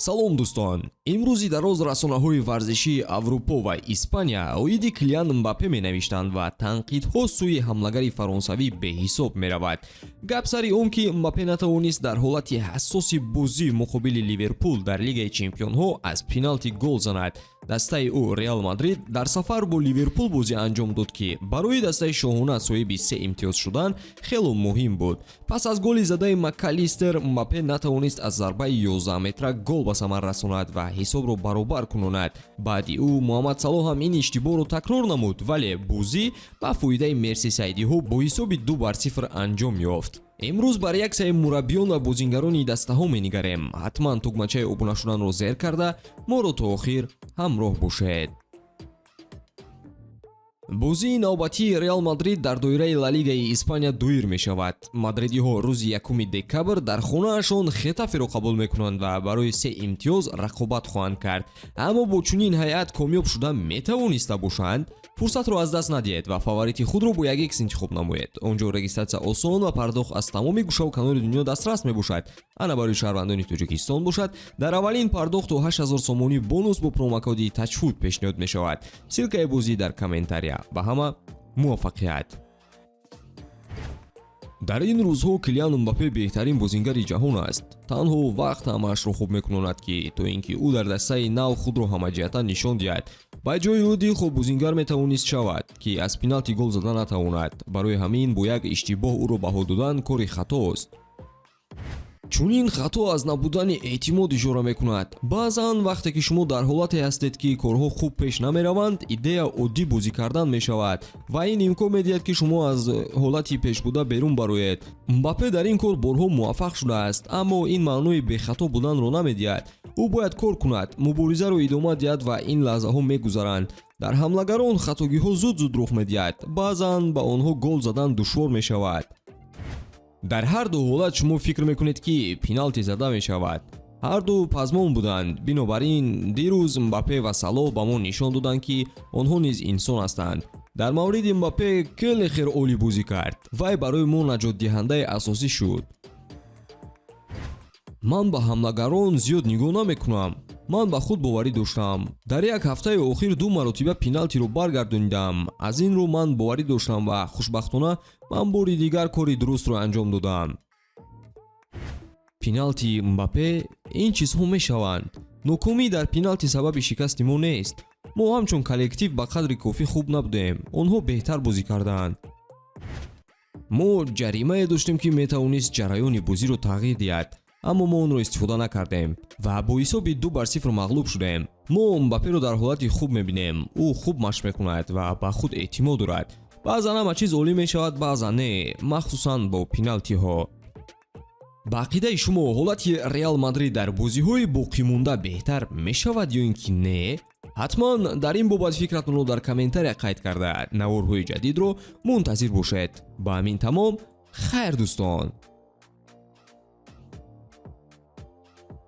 Салом, дӯстон! Имрӯзи дароз расонаҳои варзишии Аврупо ва Испания оиди Килиан Мбаппе менавиштанд ва танқидҳо сӯи ҳамлагари фаронсавӣ беҳисоб меравад. Гап сари он, ки Мбаппе натавонист дар ҳолати ҳассоси бозӣ муқобили Ливерпул дар Лигаи чемпионҳо аз пеналти гол занад. Дастаи ӯ, Реал Мадрид, дар сафар бо Ливерпул бозӣ анҷом дод, ки барои дастаи шоҳона соҳиби се имтиёз шудан хело муҳим буд. Пас аз голи задаи Макалистер, Мбаппе натавонист аз зарбаи 11 метра гол ба самар расонад ва ҳисобро баробар кунонад. Баъди ӯ Муҳаммад Салоҳ ҳам ин иштибоҳро такрор намуд, вале бозӣ ба фоидаи мерсисайдиҳо бо ҳисоби 2-0 анҷом ёфт. Имрӯз ба реаксияи мураббиён ва бозингарони дастаҳо менигарем. Ҳатман тугмачаи обуна шуданро зер карда, моро то охир ҳамроҳ бошед. Бозии навбатии Реал Мадрид дар доираи Ла Лигаи Испания доир мешавад. Мадридиҳо рӯзи 1 декабр дар хонаашон Хетаферо қабул мекунанд ва барои се имтиёз рақобат хоҳанд кард. Аммо бо чунин ҳайат комёб шуда метавониста бошанд? Фурсатро аз даст надиҳед ва фаворити худро бо 1x интихоб намоед. Он ҷо регистратсия осон ва пардохт аз тамоми гӯшаву канори дунё дастрас мебошад. Ана, барои шаҳрвандони Тоҷикистон бошад, дар аввалин пардохт то 8000 сомонӣ бонус бо промокоди ТАЧФУТ пешниҳод мешавад. Ссылкаи бозӣ дар комментария. Ба ҳама муваффақият! Дар ин рӯзҳо Килиан Мбаппе беҳтарин бозингари ҷаҳон аст. Танҳо вақт ҳамаашро хуб мекунонад, ки то ин ки ӯ дар дастаи нав худро ҳамаҷиҳата нишон диҳад. Ба ҷои ӯ дилхоҳ бозингар метавонист шавад, ки аз пеналти гол зада натавонад. Барои ҳамин бо як иштибоҳ ӯро баҳо додан кори хатост. Чунин хато аз набудани эътимод ишора мекунад. Баъзан вақте ки шумо дар ҳолате ҳастед, ки корҳо хуб пеш намераванд, идея оддӣ бозӣ кардан мешавад ва ин имкон медиҳад, ки шумо аз ҳолати пешбуда берун бароед. Мбаппе дар ин кор борҳо муваффақ шудааст, аммо ин маънои бехато буданро намедиҳад. Ӯ бояд кор кунад, муборизаро идома диҳад ва ин лаҳзаҳо мегузаранд. Дар ҳамлагарон хатогиҳо зуд зуд рух медиҳад, баъзан ба онҳо гол задан душвор мешавад. Дар ҳар ду ҳолат шумо фикр мекунед, ки пеналти зада мешавад. Ҳарду пазмон буданд. Бинобар ин дирӯз Мбаппе ва Салоҳ ба мо нишон доданд, ки онҳо низ инсон ҳастанд. Дар мавриди Мбаппе, Келлехер олӣ бозӣ кард. Вай барои мо наҷотдиҳандаи асосӣ шуд. Ман ба ҳамлагарон зиёд нигоҳ намекунам. Ман ба худ боварӣ доштам. Дар як ҳафтаи охир ду маротиба пеналтиро баргардонидам. Аз ин рӯ ман боварӣ доштам ва хушбахтона ман бори дигар кори дурустро анҷом додам. Пеналти Мбаппе: ин чизҳо мешаванд. Нокомӣ дар пеналти сабаби шикасти мо нест. Мо ҳамчун коллектив ба қадри кофӣ хуб набудем, онҳо беҳтар бозӣ карданд. Мо ҷаримае доштем, ки метавонист ҷараёни бозиро тағйир диҳад, аммо мо онро истифода накардем ва бо ҳисоби 2-0 мағлуб шудем. Мо Мбапперо дар ҳолати хуб мебинем. Ӯ хуб машқ мекунад ва ба худ эътимод дорад. Баъзан ҳама чиз олӣ мешавад, баъзан не, махсусан бо пеналтиҳо. Ба ақидаи шумо, ҳолати Реал Мадрид дар бозиҳои боқимонда беҳтар мешавад ё ин ки не? Ҳатман дар ин бобат фикратонро дар комментария қайд карда, наворҳои ҷадидро мунтазир бошед. Ба ҳамин тамом. Хайр, дӯстон.